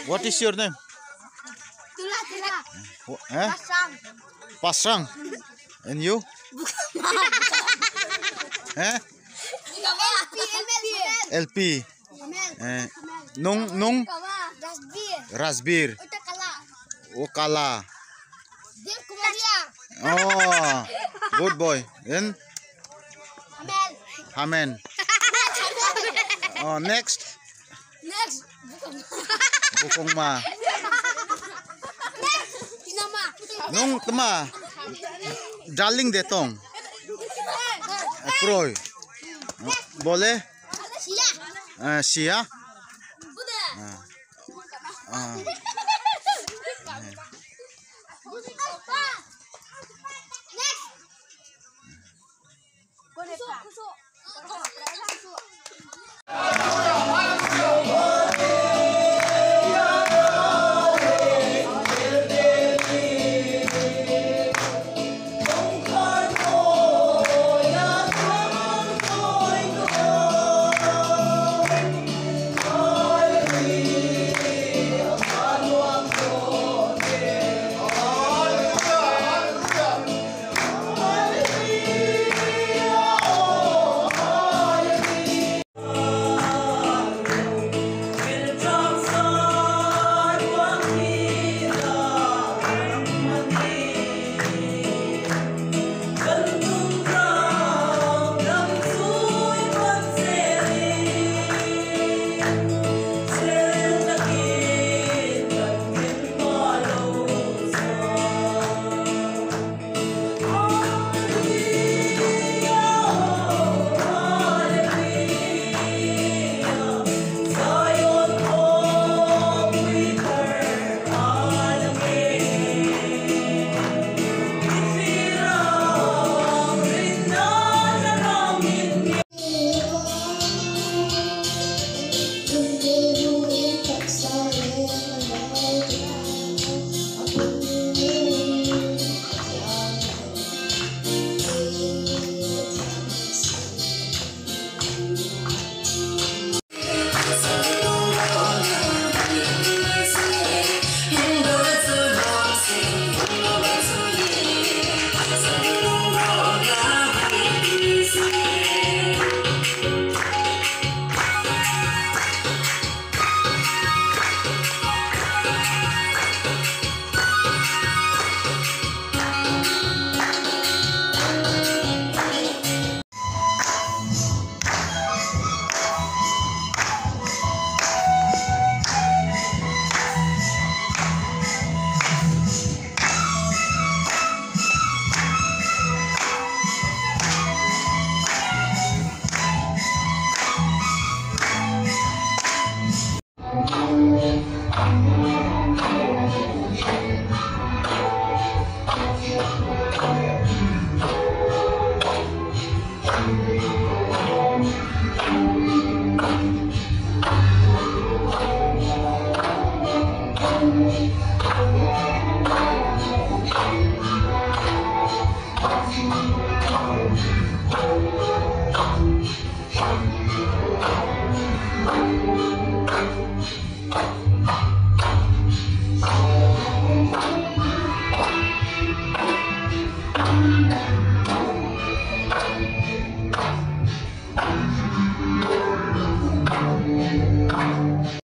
What is your name? Tula tula. Eh? Pasang. Pasang. And you? Eh? LP. LP. Eh, nung nung Rasbir. Rasbir. Utakala. Okala. Dev Kumaria. Oh, good boy. Then Hamel. Hamen. Oh, next. Next. Bukongma. Next. Tinama. Nung tama. Darling detong. Kroy. Boleh? Sia. Sia. Buda. Ah.